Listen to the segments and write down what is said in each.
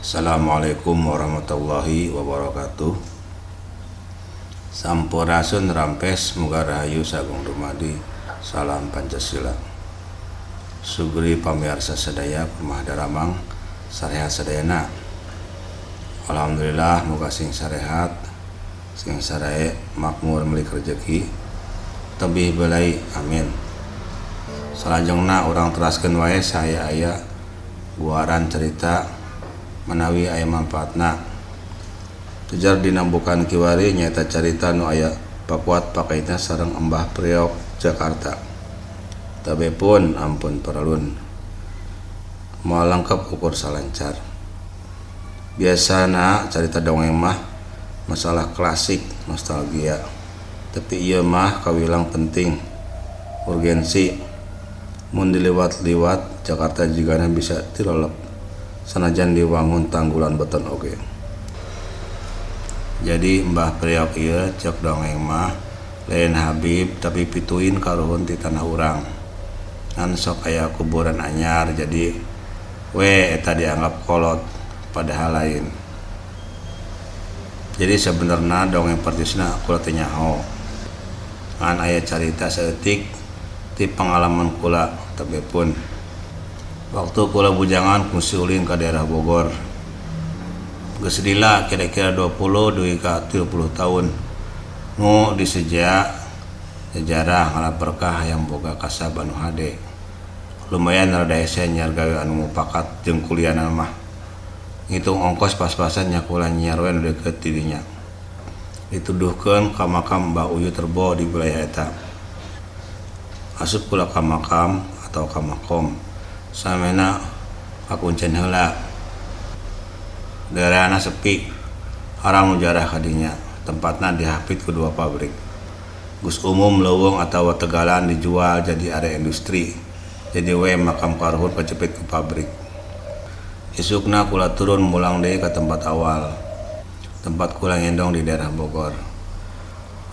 Assalamualaikum warahmatullahi wabarakatuh. Sampurasun rampes muga rahayu sagung dumadi. Salam Pancasila. Sugri pamirsa sadaya kumaha daramang sarehat sadayana. Alhamdulillah muga sing sarehat sing sarae makmur milik rezeki tebih belai amin. Salajengna urang teraskeun wae saya aya guaran cerita manawi aya manfaatna. Tujar dina bukan kiwari nyaeta carita nu aya pakuat pakaitna sareng Embah Priok Jakarta. Tabe pun ampun paralun. Moal lengkap ukur salancar. Biasana carita dongeng mah masalah klasik nostalgia. Tapi ieu mah kawilang penting urgensi. Mun diliwat-liwat Jakarta jigana bisa tilolep sanajan diwangun tanggulan beton oge. Jadi Mbah Priok ieu cek dongeng mah lain Habib tapi pituin karuhun ti tanah urang. Ngan sok aya kuburan anyar jadi we eta dianggap kolot padahal lain. Jadi sebenarna dongeng percisna kula teu nyaho. Ngan aya carita saeutik ti pengalaman kula tebe pun. Waktu kula bujangan kungsi ulin ka daerah Bogor. Geus lila kira-kira 20 dugi ka 30 tahun. Nu diseja sejarah ngalap berkah hayang boga kasab anu hade. Lumayan rada hese nyiar gawe anu mupakat jeung kuliahna mah. Ngitung ongkos pas-pasan nya kula nyiar we nu deukeut di dinya. Dituduhkeun ka makam Mbah Uyut Rebo di wilayah eta. Asup kula ka makam atau ka makom. Samena kakuncen heula. Daerahna sepi, arang nu jarah ka dinya, tempatna dihapit ku dua pabrik. Geus umum leuweung atawa tegalan dijual jadi area industri. Jadi we makam karuhun kacepit ku pabrik. Isukna kula turun mulang deui ka tempat awal. Tempat kula ngendong di daerah Bogor.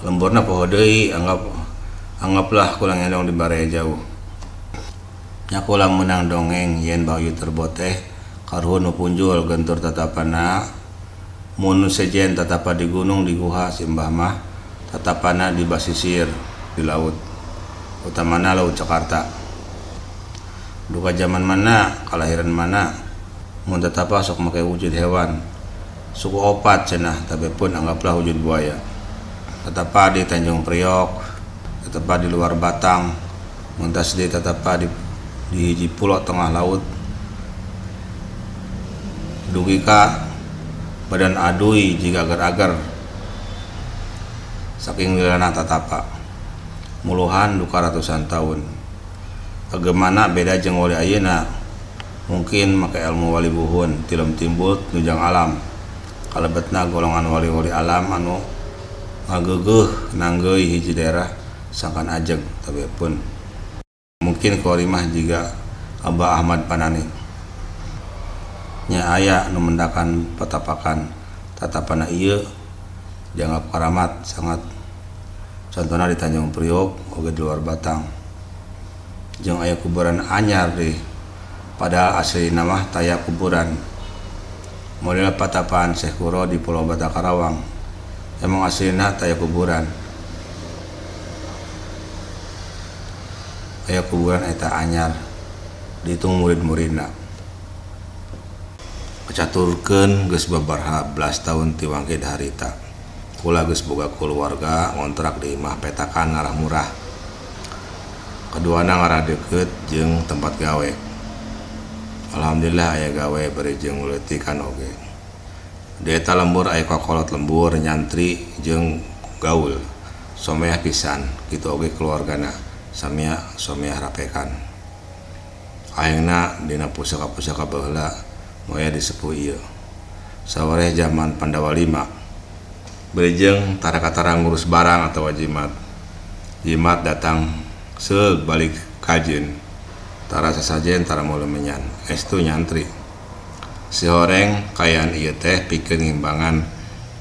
Lemburna poho deui, anggaplah kula ngendong di baraya jauh. Nya kula meunang dongeng yen Mbah Uyut Rebo teh karuhun nu punjul gentur tatapana mun nu sejen tatapa di gunung di guha si Mbah mah tatapana di basisir di laut utamana laut Jakarta. Duka zaman mana kalahiran mana mun tatapa sok make wujud hewan suku opat cenah tapi pun anggaplah wujud buaya. Tatapa di Tanjung Priok, tatapa di luar Batang, mun tas di tatapa di hiji pulau tengah laut dugi ka badan adui jiga agar-agar saking lilana tatapa muluhan duka ratusan tahun. Agemana beda jeung wali ayeuna mungkin make ilmu wali buhun tilem timbul nujang alam kalebetna golongan wali-wali alam anu ngageugeuh nanggeui hiji daerah sangkan ajeg tapi pun mungkin korimah jiga Abah Ahmad Panani nya aya nu mendakan patapakan tatapana ieu dianggap karamat sangat. Contohna di Tanjung Priok oge di luar Batang jeung aya kuburan anyar deh padahal aslina mah taya kuburan model patapaan Syekh Kuro di Pulau Bata Karawang emang aslina taya kuburan. Aya kuburan eta anyar dihitung murid-muridna. Kacaturkeun geus babaraha belas tahun ti wangkid harita. Kula geus boga kulawarga ngontrak di imah petakan ngarah murah. Kaduana ngarah deukeut jeung tempat gawe. Alhamdulillah aya gawe bari jeung leutikan oge. Di eta lembur aya kakolot lembur nyantri jeung gaul. Someah pisan kitu oge keluargana. Samia someah rapekan. Ayeuna dina pusaka-pusaka baheula moya disepuh ieu. Sawareh zaman Pandawa 5. Bari jeung tara-katara ngurus barang atawa jimat. Jimat datang seug balik kajeun. Tara sasajen tara meuli menyan. Estu nyantri. Si horeng kaayaan ieu teh pikeun ngimbangan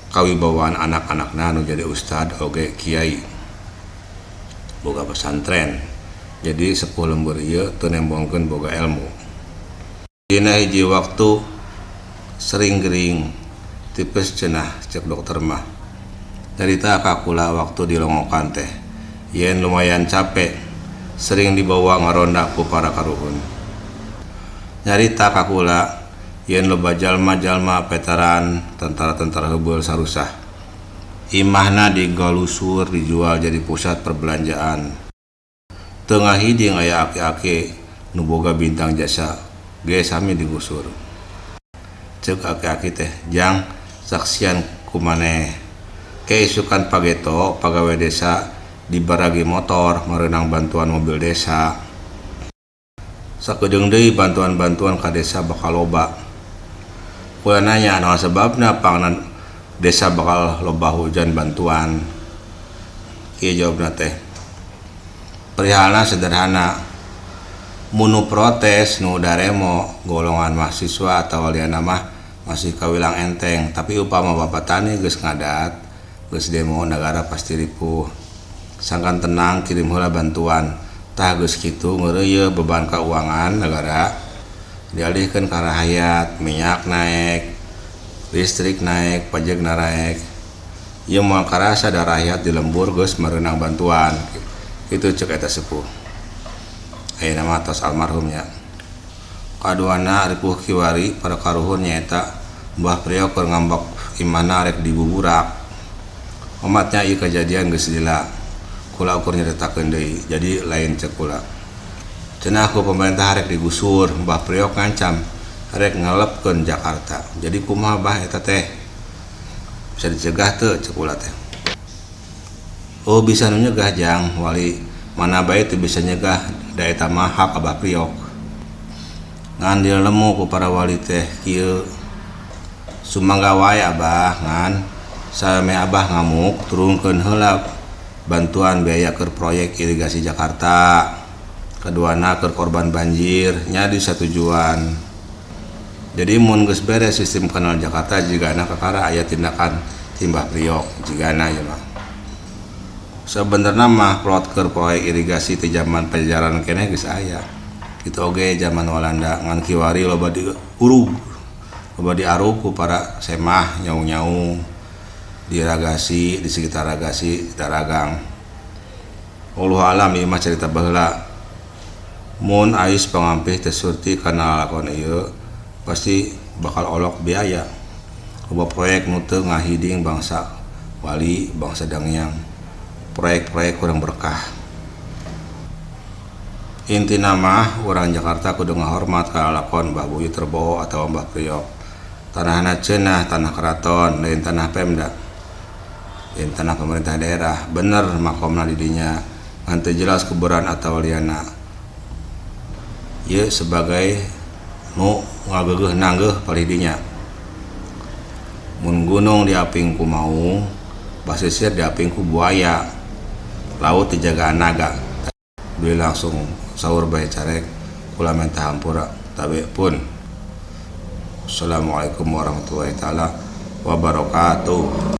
kawibawaan anak-anakna nu jadi ustad oge kiai. Boga pesantren. Jadi sepuh lembur ieu teu nembongkeun boga ilmu. Dina hiji waktu Sering gering, tipes cenah cek dokter mah. Nyarita ka kula waktu dilongokan teh yen lumayan cape, sering dibawa ngaronda ku para karuhun. Nyarita ka kula yen loba jalma-jalma veteran, tentara-tentara heubeul sarusah. Imahna digalusur dijual jadi pusat perbelanjaan. Teu ngahiding aya aki-aki nu boga bintang jasa ge sami digusur. Ceuk aki-aki teh, "Jang, saksian ku maneh. Ke isukan pageto pagawe desa dibaragi motor meunang bantuan mobil desa. Sakedeung deui bantuan-bantuan ka desa bakal loba." Kula nanya naon sababna pangna desa bakal loba hujan bantuan. Kieu jawabna teh. Perihalna sederhana. Mun nu protes nu daremo golongan mahasiswa atawa lianna mah masih kawilang enteng, tapi upama bapak tani geus ngadat, geus demo, nagara pasti ripuh. Sangkan tenang, kirim heula bantuan. Tah, geus kitu ngeureuyeuh beban keuangan negara dialihkeun ka rahayat, minyak naek, listrik naek, pajak naraek. Ieu moal karasa da rakyat di lembur geus meunang bantuan. Kitu ceuk eta sepuh. Ayeuna mah tos almarhum nya. Kaduana, ripuh kiwari para karuhun nyaeta Mbah Priok keur ngambek imahna rek dibuburak. Omatnya ieu kajadian geus lila. Kula ukur nyaritakeun deui, jadi lain cek kula. Cenah ku pemerintah rek digusur, Mbah Priok ngancam rek ngalepkeun Jakarta. Jadi kumaha, Bah, eta teh? Bisa dicegah teu, cek kula teh. Oh, bisa nu nyegah, Jang, wali mana bae teu bisa nyegah, da eta mah hak Abah Priok. Ngan dilemu ku para wali teh kieu. Sumangga wae, Abah, ngan samemeh Abah ngamuk, turunkeun heula bantuan biaya keur proyek irigasi Jakarta. Kaduana keur korban banjir nya disatujuan. Jadi mun geus beres sistem kanal Jakarta jigana kakara aya tindakan ti Mbah Priok jigana ieu mah. Sabenerna mah plot keur proyek irigasi ti zaman Pajajaran keneh geus aya. Kitu oge zaman Walanda, ngan kiwari loba diurug. Loba diarug ku para semah nyaung-nyaung di ragasi, di sekitar ragasi daragang. Wallahu alam, ieu mah carita baheula. Mun ais pangampih teu surti kana lalakon ieu pasti bakal olok biaya. Loba proyek nu teu ngahiding bangsa wali, bangsa dangyang. Proyek-proyek kurang berkah. Intina mah urang Jakarta kudu ngahormat ka lalakon Mbah Buyut Rebo atawa Mbah Priok. Tanahna cenah tanah keraton, lain tanah Pemda. Lain tanah pemerintah daerah. Bener makomna di dinya, ngan teu jelas kuburan atawa lianna. Ieu sebagai nu ngageugeuh nanggeuh palih dinya. Mun gunung diaping ku maung, basisir diaping ku buaya, laut dijagaan naga. Beli langsung sahur bae carek, kula menta hampura tabe pun. Assalamualaikum warahmatullahi taala wabarakatuh.